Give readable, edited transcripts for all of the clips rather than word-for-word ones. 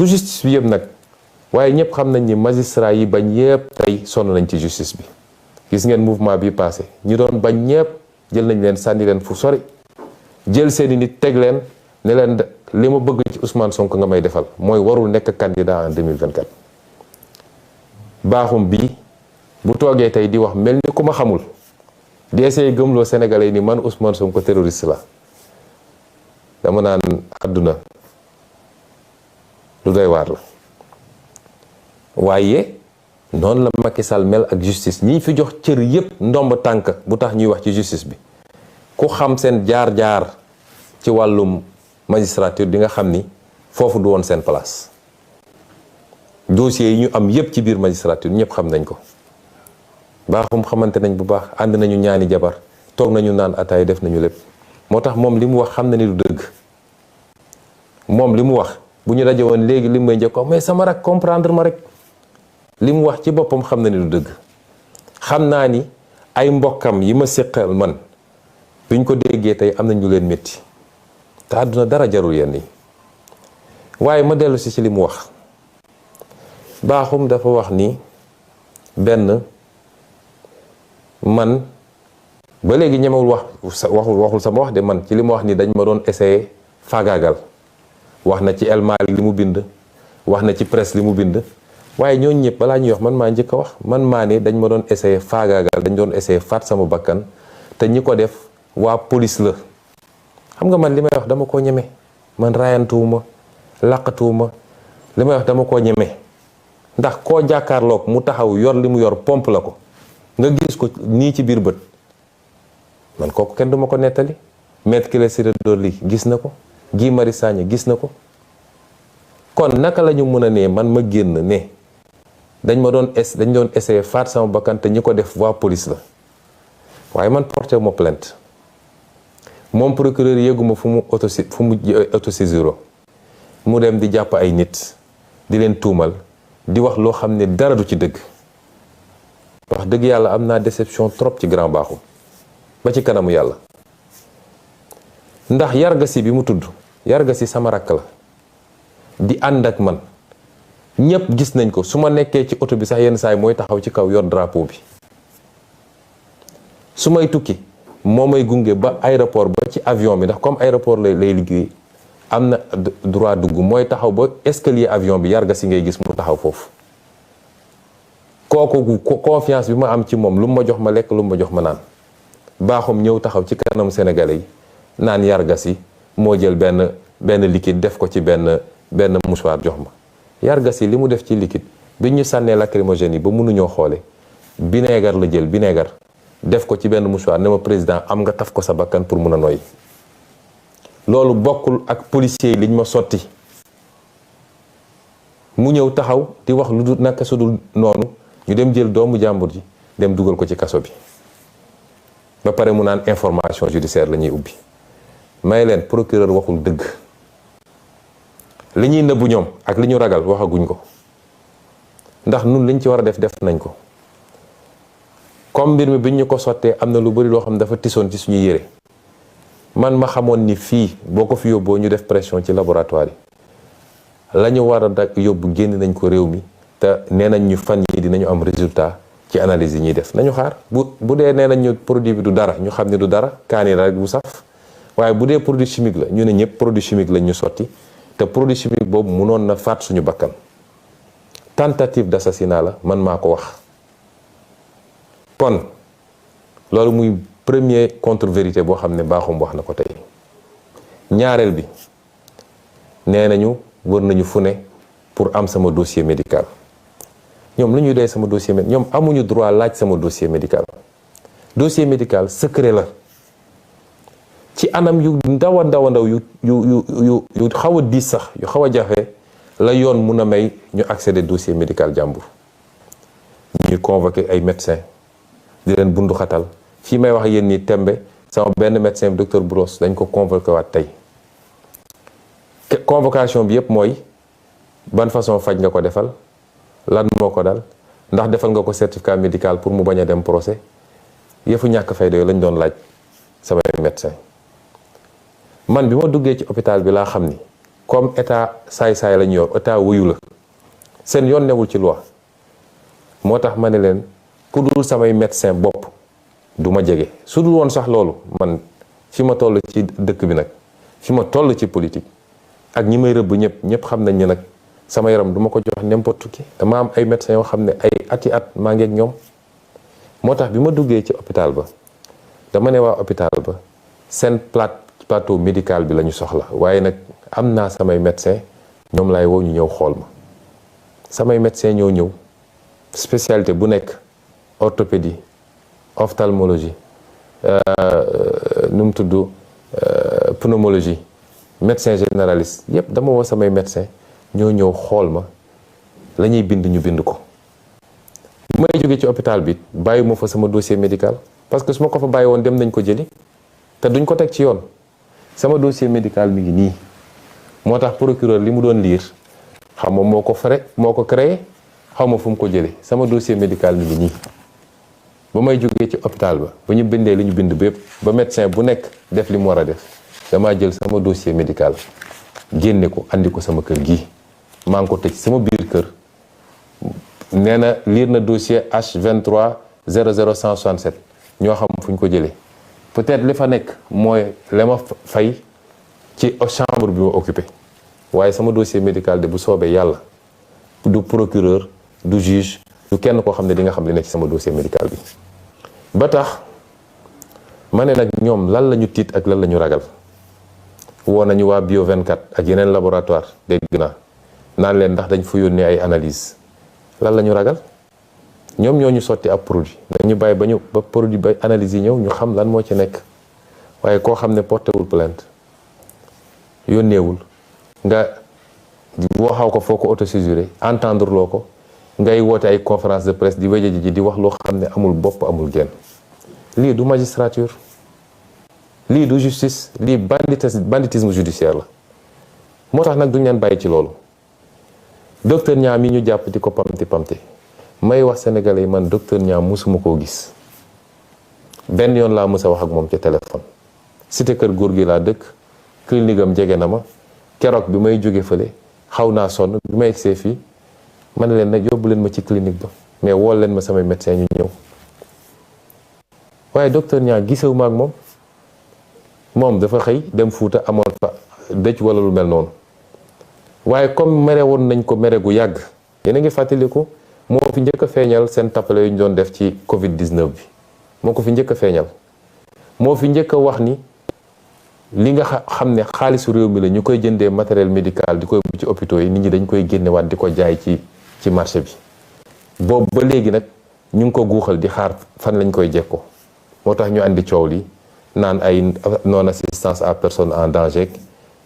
du justice bi yëpp nag waaye ñëpp xam nañ ni magistrat yi bañ yëpp tey sonn nañ ci justice bi. gis ngeen mouvement bi passé ñi doon bañ ñëpp jël nañ leen sànni leen fu sori jël seeni nit teg leen ne leen li ma bëgg ci Ousmane Sonko nga may defal mooy warul nekk candidat en 2024. baaxum bi bu toogee tey di wax mel ni ku ma xamul di essayer gëmloo Sénégalais yi ni man Ousmane Sonko terroriste la dama naan àdduna lu doy waar la. waaye noonu la Macky Sall mel ak justice ñi fi jox cër yépp ndomb tànk bu tax ñuy wax ci justice bi ku xam seen jaar-jaar ci wàllum magistrature di nga xam ni foofu du woon seen place. dossiers yi ñu am yépp ci biir magistrature ñëpp xam nañ ko baaxum xamante nañ bu baax ànd nañu ñaani jabar toog nañu naan ataay def nañu lépp moo tax moom li mu wax xam na ni du dëgg. moom li mu wax bu ñu daje woon léegi li may njëkk mais sama rak comprendre ma rek li mu wax ci boppam xam na ni du dëgg. xam naa ni ay mbokkam yi ma séqal man buñ ko déggee tey am nañ lu leen métti te àdduna dara jarul yenn yi waaye ma dellu si ci li mu wax. baaxum dafa wax ni benn man ba léegi ñemewul waxul sama wax de man ci li ma wax ni dañ ma doon essayer faagaagal wax na ci El Malick li mu bind wax na ci presse li mu bind waaye ñooñu ñëpp balaa ñuy wax man maa njëkk a wax man maa ne dañ ma doon essayer faagaagal dañ doon essayer faat sama bakkan te ñi ko def waa police la. xam nga man li may wax dama koo ñeme man raayantuwuma laqatuwuma li may wax dama koo ñeme. ndax koo jàkkaarloog mu taxaw yor li mu yor pompe la ko nga gis ko nii ci biir bët man kooku kenn duma ko nettali. Maître Ciré Clédor Ly gis na ko Guy Marius Sagna gis na ko kon naka la ñu mën a nee man ma génn ne dañ doon essayer faat sama bakkan te ñi ko def waa police la waaye man porté ma plainte moom procureur yéeguma fu mu autosaisiro mu dem di jàpp ay nit di leen tuumal di wax loo xam ne dara du ci dëgg. wax dëgg yàlla am naa déception trop ci grand baaxum ba ci kanamu yàlla ndax yargasi bi mu tudd yargasi sama rakk la di ànd ak man ñépp gis nañ ko su ma nekkee ci oto bi sax yenn saay mooy taxaw ci kaw yor drapeau bi su may tukki moo may gunge ba aéroport ba ci avion bi ndax comme aéroport lay liggéey am na droit dugg mooy taxaw ba escalier avion bi yargasi ngay gis mu taxaw foofu kooku confiance bi ma am ci moom lu mu ma jox ma lekk lu mu ma jox ma naan baaxum ñëw taxaw ci kanam sénégalais yi naan yargasi moo jël benn liquide def ko ci benn mouchoir jox ma yargasi li mu def ci liquide bi ñu sànnee lacrymogène yi ba mënuñoo xoole vinaigre la jël vinaigre def ko ci benn mouchoir ne ma président am nga taf ko sa bakkan pour mun a noyyi loolu bokkul ak policiers yi liñ ma sotti mu ñëw taxaw di wax lu dul naka su dul noonu ñu dem jël doomu jàmbur ji dem dugal ko ci kaso bi ba pare mu naan information judiciaire la ñuy ubbi may leen procureur waxul dëgg li ñuy nëbbu ñoom ak li ñu ragal waxaguñ ko ndax nun liñ ci war a def nañ ko comme mbir mi biñ ñu ko sottee am na lu bari loo xam ne dafa tisoon ci suñu yére man ma xamoon ni fii boo ko fi yóbboo ñu def pression ci laboratoire yi la ñu war a dak yóbbu génn nañ ko réew mi te nee nañ ñu fan yi dinañu am résultat ci analyse yi ñuy def nañu xaar bu dee nee nañ ñu produit bi du dara ñu xam ne du dara kaani la rek bu saf waaye bu dee produit chimique la ñu ne ñëpp produit chimique lañ ñu sotti te produit chimique boobu mënoon na faat suñu bakkan tentative d'assassinat la man maa ko wax kon loolu muy premier contre-vérité boo xam ne baaxum wax na ko tey ñaareel bi nee nañu wër nañu fu ne pour am sama dossier médical ñoom lu ñuy doy sama dossier médical ñoom amuñu droit laaj sama dossier médical secret la ci anam yu ndaw a ndaw yu xaw a diis sax yu xaw a jafe la yoon mun a may ñu accéder dossier médical jàmbur ñuy convoquer ay médecins di leen bundu xatal fii may wax yéen ni tembe sama benn médecin bi docteur Bouros dañ ko convoqué waat tey convocation bi yépp mooy ban façon faj nga ko defal lan moo ko dal ndax defal nga ko certificat médical pour mu bañ a dem procès yëfu ñàkk fayda yooyu lañ doon laaj samay médecin man bi ma duggee ci hôpital bi laa xam ni comme état saay-saay la ñu yor état wuyu la seen yoon newul ci loi moo tax ma ne leen ku dul samay médecin bopp du ma jege su dul woon sax loolu man fi ma toll ci dëkk bi nag fi ma toll ci politique ak ñi may rëbb ñëpp xam nañ ne nag sama yaram du ma ko jox n'importe qui dama am ay médecins yoo xam ne ay ati at maa ngi ak ñoom moo tax bi ma duggee ci hôpital ba dama ne waa hôpital ba seen plateau médical bi la ñu soxla waaye nag am naa samay médecin ñoom laay woo ñu ñëw xool ma samay médecin ñoo ñëw spécialité bu nekk orthopédie ophtalmologie nu mu tudd pneumologie médecin généraliste yépp dama woo samay médecin ñoo ñëw xool ma la ñuy bind ñu bind ko bu may jógee ci hôpital bi bàyyi ma fa sama dossier médical parce que su ma ko fa bàyyi woon dem nañ ko jëli te duñ ko teg ci yoon sama dossier médical mi ngi nii moo tax procureur li mu doon lire xam nga moo ko créé xaw ma fu mu ko jëlee sama dossier médical mi ngi nii ba may jógee ci hôpital ba ñu bindee li ñu bind bépp ba médecin bu nekk def li mu war a def damaa jël sama dossier médical génne ko andi ko sama kër gii maa ngi ko tëj sama biir kër nee na lire na dossier H23 00167 ñoo xam fu ñu ko jëlee peut-être li fa nekk mooy la ma fay ci chambre bi ma occupé waaye sama dossier médical de bu soobee yàlla du procureur du juge du kenn koo xam ne di nga xam li nekk ci sama dossier médical bi ba tax ma ne nag ñoom lan la ñu tiit ak lan la ñu ragal woo nañu waa Bio 24 ak yeneen laboratoire dégg naa naan leen ndax dañ fa yónnee ay analyse lan la ñu ragal ñoom ñoo ñu sotti ab produit dañu bàyyi ba produit ba analyse yi ñëw ñu xam lan moo ci nekk waaye koo xam ne portéwul plainte yónneewul nga waxaw ko foo ko autosaisiré entendre loo ko ngay woote ay conférence de presse di wéja ji di wax loo xam ne amul bopp amul genn lii du magistrature lii du justice lii banditisme judiciaire la moo tax nag duñ leen bàyyi ci loolu docteur Niang mi ñu jàpp di ko pamti may wax sénégalais yi man docteur Niang musuma koo gis benn yoon laa mës a wax ak moom ci téléphone cité kër góor gi laa dëkk clinique am jege na ma keroog bi may jóge fële xaw naa sonn bi may egsee fii ma ne leen nag yóbbu leen ma ci clinique ba mais wool leen ma samay médecin ñu ñëw waaye docteur Niang gisewu ma ak moom dafa xëy dem Fuuta amoon fa dëj wala lu mel noonu waaye comme mere woon nañ ko mere gu yàgg yéen a ngi fàttaliku moo fi njëkk a feeñal seen tappale yu ñu doon def ci Covid 19 bi moo ko fi njëkk a feeñal moo fi njëkk a wax ni li nga xam ne xaalisu réew mi la ñu koy jëndee matériel médical di koy bu ci hôpitaux yi nit ñi dañ koy génnewaat di ko jaay ci marché bi boobu ba léegi nag ñu ngi ko guuxal di xaar fan lañ koy jekkoo moo tax ñu andi coow li naan ay non assistance à personne en danger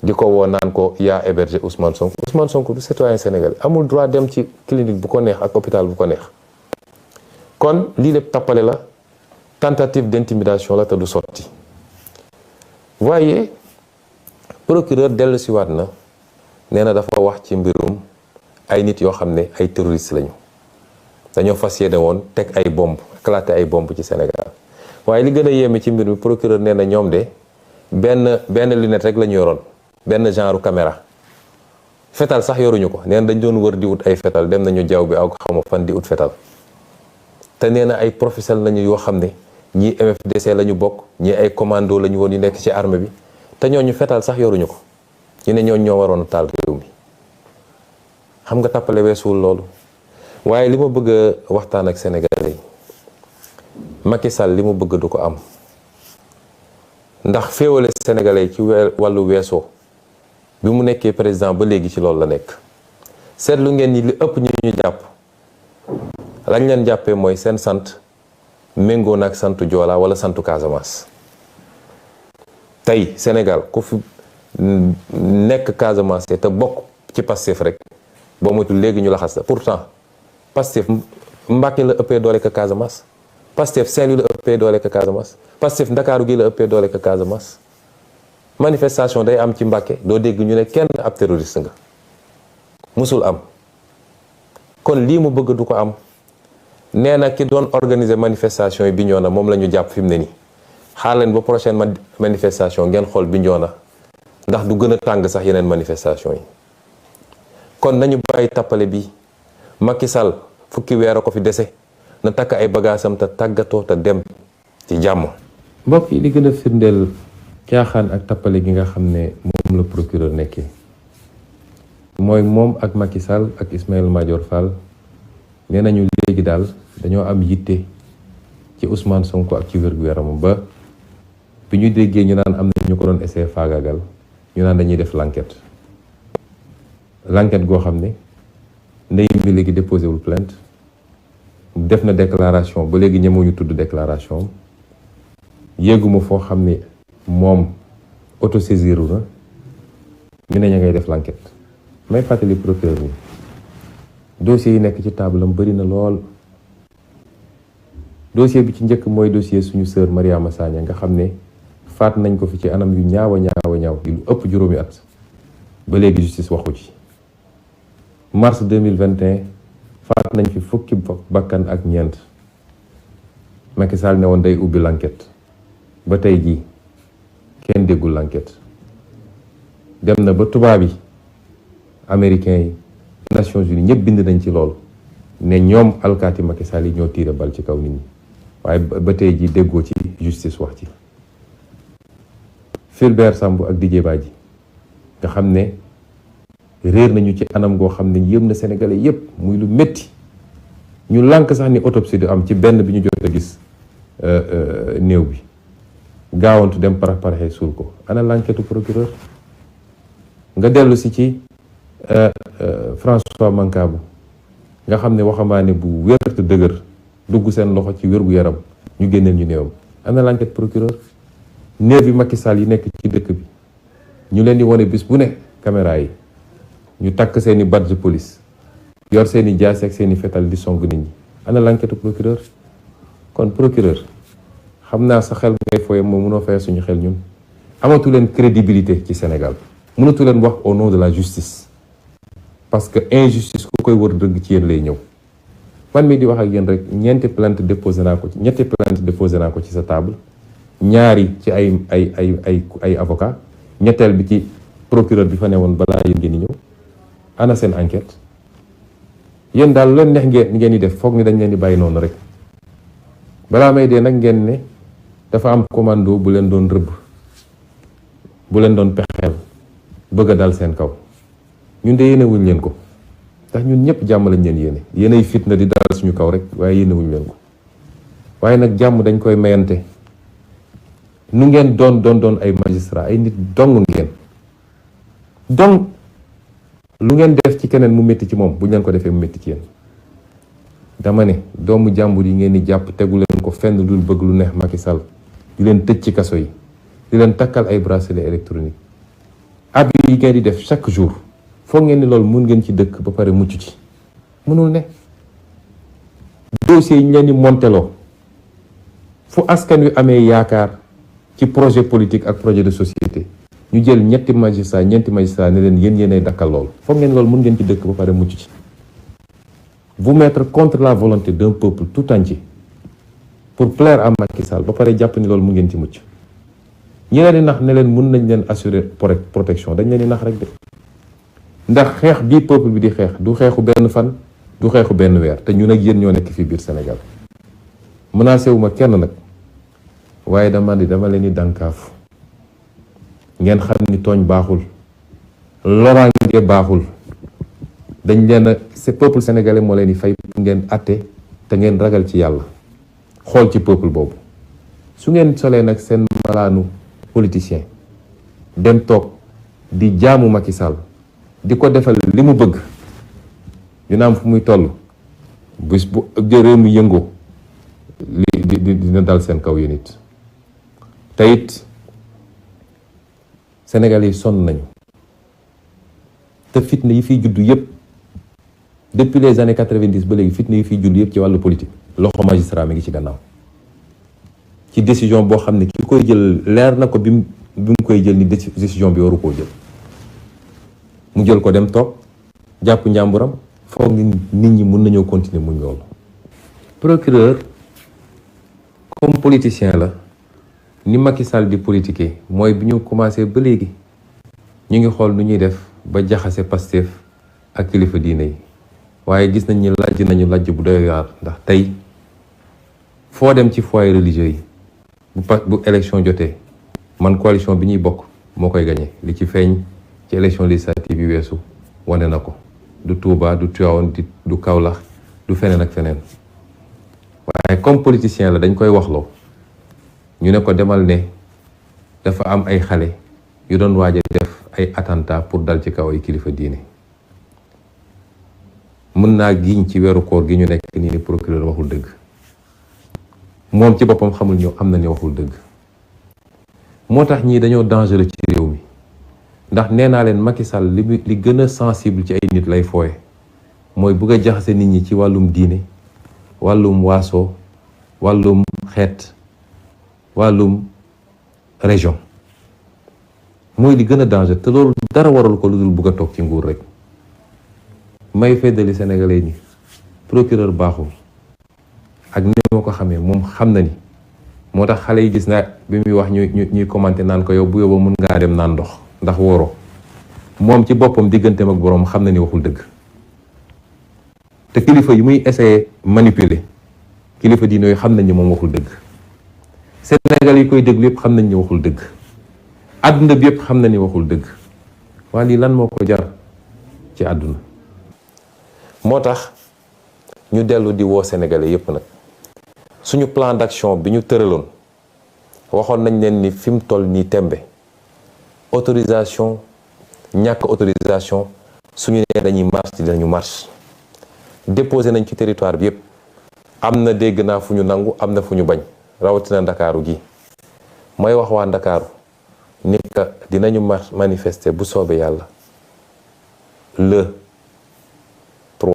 di ko woo naan ko yaa hébergé Ousmane Sonko du citoyen sénégalais amul droit dem ci clinique bu ko neex ak hôpital bu ko neex kon lii lépp tappale la tentative d'intimidation la te du sotti waaye procureur dellu si waat na nee na dafa wax ci mbirum ay nit yoo xam ne ay terroristes lañu dañoo fas yéene woon teg ay bomb éclater ay bomb ci Sénégal waaye li gën a yéeme ci mbir mi procureur nee na ñoom de benn lunette rek la ñu yoroon benn genre caméra fetal sax yoruñu ko nee na dañ doon wër di wut ay fetal dem nañu jaww bi ak xawma fan di ut fetal te nee na ay professionnels lañu yoo xam ne ñii MFDC la ñu bokk ñii ay commando la ñu woon yu nekk ci armée bi te ñooñu fetal sax yoruñu ko ñu ne ñooñu ñoo waroon a taal réew mi xam nga tàppale weesuwul loolu waaye li ma bëgg a waxtaan ak Sénégalais yi Macky Sall li mu bëgg du ko am ndax féewale Sénégalais yi ci wàllu weesoo bi mu nekkee président ba léegi ci loolu la nekk seetlu ngeen ni li ëpp ñu jàpp lañ leen jàppee mooy seen sant méngoo nag santu Joola wala santu Casamance tey Sénégal ku fi nekk Casamance te bokk ci Pastef rek boo moytul léegi ñu laxas la pourtant Pastef Mbàkke la ëppee doole ka Casamance Pastef Saint-Louis la ëppee doole ka Casamance Pastef Ndakaaru gi la ëppee doole ka Casamance manifestation day am ci Mbàkke doo dégg ñu ne kenn ab terroriste nga musul am kon lii mu bëgg du ko am nee na ki doon organiser manifestation yi Bignona moom la ñu jàpp fi mu ne nii xaar leen ba prochaine manifestation ngeen xool Bignona ndax du gën a tàng sax yeneen manifestation yi. kon nañu bàyyi tappale bi. Macky Sall fukki weer a ko fi dese na takk ay bagaasam te tàggatoo te dem ci jàmm. mbokk yi li gën a firndeel caaxaan ak tappale gi nga xam ne moom la procureur nekkee mooy moom ak Macky Sall ak Ismaïla Madior Fall nee nañu léegi daal dañoo am yitte ci Ousmane Sonko ak ci wér-gu-yaramam ba bi ñu déggee ñu naan am na ñu ko doon essayer faagaagal ñu naan dañuy def l'enquête goo xam ne ndey mi léegi déposé wul plainte def na déclaration ba léegi ñemewuñu tudd déclaration yéeguma foo xam ne moom autosaisiru na ñu ne ña ngay def l'enquête may fàttali procureur ni dossier yi nekk ci table am bëri na lool. dossier bi ci njëkk mooy dossier suñu sœur Mariama Sagna nga xam ne faat nañ ko fi ci anam yu ñaaw lu ëpp juróomi at ba léegi justice waxu ci. mars 2021 faat nañ fi fukki bakkan ak ñeent Macky Sall ne woon day ubbi l'enquête ba tey jii kenn déggul l'enquête dem na ba tubaab yi américains yi Nations Unies ñëpp bind nañ ci loolu ne ñoom alkaati Macky Sall yi ñoo tiire bal ci kaw nit ñi waaye ba tey jii déggoo ci justice wax ci. Fulbert Sambou ak Didier Badji nga xam ne réer nañu ci anam goo xam ne yëm na sénégalais yépp muy lu métti ñu lànk sax ni autopsie du am ci benn bi ñu jot a gis néew bi gaawantu dem paraxee suul ko ana l'enquête procureur. nga dellu si ci François Mancabou nga xam ne waxambaane bu wér te dëgër dugg seen loxo ci wér-gu-yaram ñu génneel ñu néewam ana l'enquête procureur. néew bi Macky Sall yi nekk ci dëkk bi ñu leen di wone bis bu ne caméra yi ñu takk seeni badge police yor seeni jaasi ak seeni fetal di song nit ñi ana l'enquête procureur. kon procureur xam naa sa xel ngay fooye moom mënoo fay suñu xel ñun amatu leen crédibilité ci Sénégal mënatu leen wax au nom de la justice parce que injustice ku koy wër dëgg ci yéen lay ñëw. man mii di wax ak yéen rek ñetti plainte déposé naa ko ci sa table ñaari ci ay avocat ñetteel bi ci procureur bi fa ne woon balaa yéen ngeen di ñëw ana seen enquête. yéen daal leen neex ngeen di def foog ni dañ leen di bàyyi noonu rek balaa may dee nag ngeen ne dafa am commando bu leen doon rëbb bu leen doon pexeel bëgg a dal seen kaw ñun de yéenewuñ leen ko ndax ñun ñëpp jàmm lañ leen yéene yéenay fitna di dal suñu kaw rek waaye yéenewuñ leen ko waaye nag jàmm dañ koy mayante nu ngeen doon ay magistrat ay nit dong ngeen donc lu ngeen def ci keneen mu métti ci moom bu ñu leen ko defee mu métti ci yéen dama ne doomu jàmbur yi ngeen di jàpp tegu leen ko fenn dul bëgg lu neex Macky Sall di leen tëj ci kaso yi di leen takkal ay bracelet électronique ab yi ngeen di def chaque jour foog ngeen ni loolu mun ngeen ci dëkk ba pare mucc ci mënul ne. dossiers yi ñu leen di monteloo fu askan wi amee yaakaar ci projet politique ak projet de société ñu jël ñeenti magistrat ne leen yéenay dakkal loolu foog ngeen loolu mun ngeen ci dëkk ba pare mucc ci. vous mettre contre la volonté d'un peuple tout entier pour plaire à Macky Sall ba pare jàpp ni loolu mun ngeen ci mucc. ñi leen di nax ne leen mun nañ leen assurer protection dañ leen di nax rek de ndax xeex bii peuple bi di xeex du xeexu benn fan du xeexu benn weer te ñun ak yéen ñoo nekk fii biir Sénégal menacé wu ma kenn nag waaye dama leen di dànkaafu ngeen xam ni tooñ baaxul loraange baaxul dañ leen a ce peuple sénégalais moo leen di fay ngeen atte te ngeen ragal ci yàlla xool ci peuple boobu su ngeen solee nag seen malaanu politicien dem toog di jaamu Macky Sall di ko defal li mu bëgg dina am fu muy toll bis bu réew mu yëngoo dina dal seen kaw yéen it te it Sénégal yi sonn nañu te fitna yi fiy juddu yépp depuis les années 90 ba léegi fitna yi fiy juddu yépp ci wàllu politique loxo magistrat mi ngi ci gannaaw ci décision boo xam ne ki koy jël leer na ko bi mu koy jël ni décision bi waru koo jël mu jël ko dem toog jàpp njàmburam foog nit ñi mun nañoo continuer muñ loolu. procureur comme politicien la ni Macky Sall di politiquer mooy bi ñu commencé ba léegi ñu ngi xool nu ñuy def ba jaxase Pastef ak kilifa diine yi waaye gis nañ ni nañu lajj bu doy waar ndax tey foo dem ci foyer religieux yi bu élection jotee man coalition bi ñuy bokk moo koy gagné li ci feeñ ci élection législative yi weesu wane na ko du Touba du Tivaouane du Kaolack du feneen ak feneen waaye comme politicien la dañ koy waxloo ñu ne ko demal ne dafa am ay xale yu doon waaj a def ay attentat pour dal ci kaw ay kilifa diine mën naa giñ ci weeru koor gi ñu nekk nii ni procureur waxul dëgg moom ci boppam xamul ñëw am na ni waxul dëgg moo tax ñii dañoo dangereux ci réew mi ndax nee naa leen Macky Sall li gën a sensible ci ay nit lay fooye mooy bëgg a jaxase nit ñi ci wàllum diine wàllum waaso wàllum xeet wàllum région mooy li gën a danger te loolu dara waral ko lu dul bëgg a toog ci nguur rek may feddali sénégalais ni procureur baaxul ak ni moo ko xamee moom xam na ni moo tax xale yi gis naa bi muy wax ñuy commenté naan ko yow bu yóbba mun ngaa dem naan ndox ndax wóoro moom ci boppam digganteem ak boroom xam na ni waxul dëgg te kilifa yi muy essayé manipuler kilifa diine yooyu xam nañ ni moom waxul dëgg Sénégal yi koy déglu yëpp xam nañ ni waxul dëgg àdduna bi yëpp xam na ni waxul dëgg waaye lii lan moo ko jar ci àdduna moo tax ñu dellu di woo sénégalais yëpp nag suñu plan d'action bi ñu tëraloon waxoon nañ leen ni fi mu toll nii tembe autorisation ñàkk autorisation suñu nee dañuy marche dinañu marche déposé nañ ci territoire bi yëpp am na dégg naa fu ñu nangu am na fu ñu bañ rawatina ndakaaru gi mooy wax waa ndakaaru ni ka dinañu manifester bu soobee yàlla le 3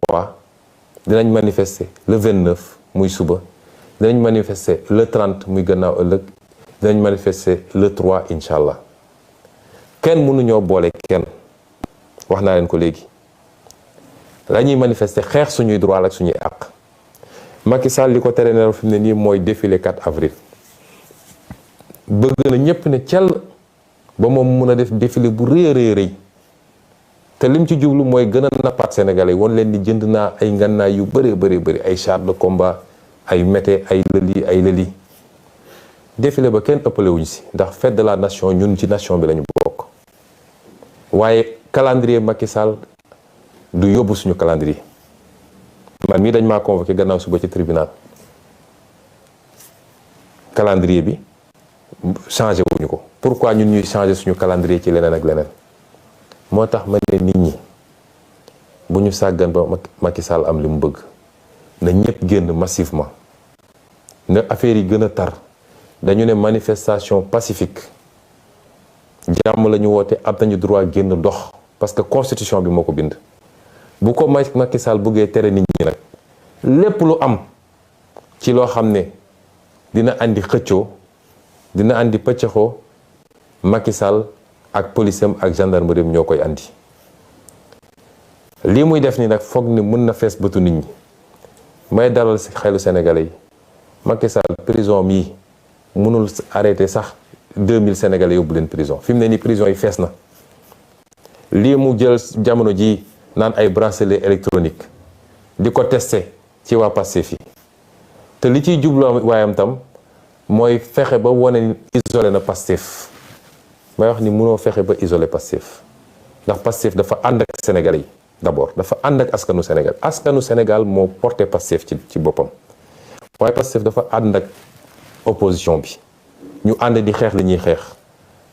dinañ manifester le 29 muy suba dinañ manifester le 30 muy gannaaw ëllëg dinañ manifester le 3 incha allah kenn mënuñoo boole kenn wax naa leen ko léegi la ñuy manifester xeex suñuy droit ak suñuy àq Macky Sall li ko tere nelaw fi mu ne nii mooy défilé 4 avril bëgg na ñépp ne cell ba moom mun a def défilé bu rëy a rëy te lim ci jublu mooy gën a nappaat sénégalais woon leen ni jënd naa ay ngannaay yu bëri ay chars de combat ay mété ay lëli défilé ba kenn ëppale wuñ si ndax fête de la nation ñun ci nation bi lañu bokk waaye calendrier Macky Sall du yóbbu suñu calendrier man mii dañ maa convoqué gannaaw suba ci tribunal calendrier bi changé wuñu ko pourquoi ñun ñuy changé suñu calendrier ci leneen ak leneen moo tax ma ne nit ñi bu ñu sàggan ba Macky Sall am li mu bëgg na ñëpp génn massivement na affaire yi gën a tar dañu ne manifestation pacifique jàmm la ñu woote am nañu droit génn dox parce que constitution bi moo ko bind bu ko Macky Sall bëggee tere nit ñi nag lépp lu am ci loo xam ne dina andi xëccoo dina andi pëccëxoo Macky Sall ak policeam ak gendarmerie ñoo koy andi lii muy def ni nag foog ni mën na fees bëtu nit ñi may dalal ci xelu sénégalais yi Macky Sall prison mii mënul arrêté sax 2000 sénégalais yóbbu leen prison fi mu ne nii prison yi fees na lii mu jël jamono ji naan ay bracelet électronique di ko testé ci waa Pastef yi te li ciy jubloo waayam tam mooy fexe ba wane isolé na Pastef may wax ni mënoo fexe ba isolé Pastef ndax Pastef dafa ànd ak Sénégalais yi d'abord dafa ànd ak askanu Sénégal moo porté Pastef ci boppam waaye Pastef dafa ànd ak opposition bi ñu ànd di xeex li ñuy xeex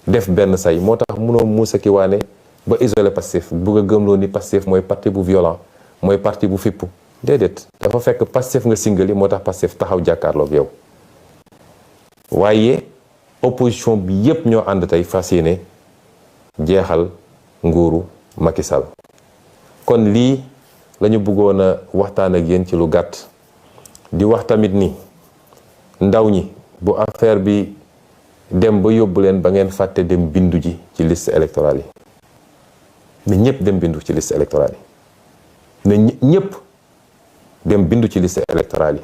def benn say moo tax mënoo muusa ki waane ba isolé Pastef bugg a gëmloo ni Pastef mooy parti bu violent mooy parti bu fippu déedéet dafa fekk Pastef nga singali moo tax Pastef taxaw jàkkaarloog yow waaye opposition bi yépp ñoo ànd tey fas yéene jeexal nguuru Macky Sall kon lii lañu bëggoon a waxtaan ak yéen ci lu gàtt di wax tamit ni ndaw ñi bu affaire bi dem ba yóbbu leen ba ngeen fàtte dem bindu ji ci liste électorale yi na ñëpp dem bindu ci liste électorale yi na ñëpp dem bindu ci liste électorale yi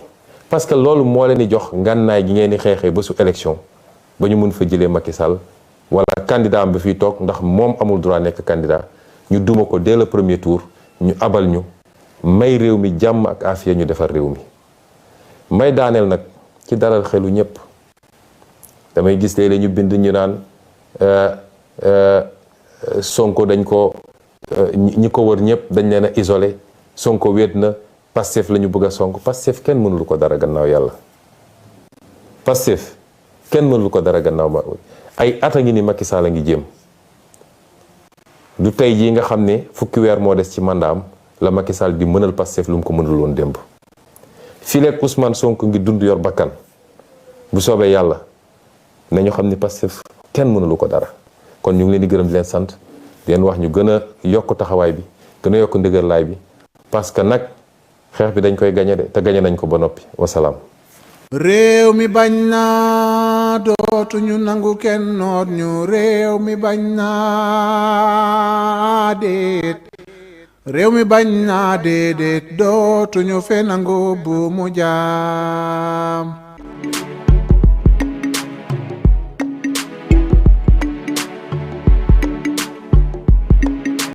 parce que loolu moo leen di jox ngànnaay gi ngeen di xeexee ba su élection ba ñu mun fa jëlee Macky Sall wala candidat am bi fiy toog ndax moom amul droit nekk candidat ñu duma ko dès le premier tour ñu abal ñu may réew mi jàmm ak afiya ñu defar réew mi. may daaneel nag ci dalal xelu ñëpp damay gis léeg-léeg ñu bind ñu naan Sonko dañ ko ñi ko wër ñëpp dañ leen a isolé Sonko wéet na Pastef la ñu bëgg a sonk Pastef kenn mënul ko dara gannaaw yàlla. Pastef kenn mënul ko dara gannaaw ma ay at a ngi ni Macky Sall a ngi jéem du tey jii nga xam ne fukki weer moo des ci mandaam la Macky Sall di mënal Pastef lu mu ko mënul woon démb. fileeg Ousmane Sonko ngi dund yor bakkan bu soobee yàlla nañu xam ni Pastef kenn mënulu ko dara kon ñu ngi leen di gërëm di leen sant di leen wax ñu gën a yokk taxawaay bi gën a yokk ndëgërlaay bi parce que nag xeex bi dañ koy gañe de te gañe nañ ko ba noppi wasalaam. réew mi bañ naa dootuñu nangu kenn noot ñu réew mi bañ naa déet réew mi bañ naa déedéet dootuñu fe nangu bu mu jaam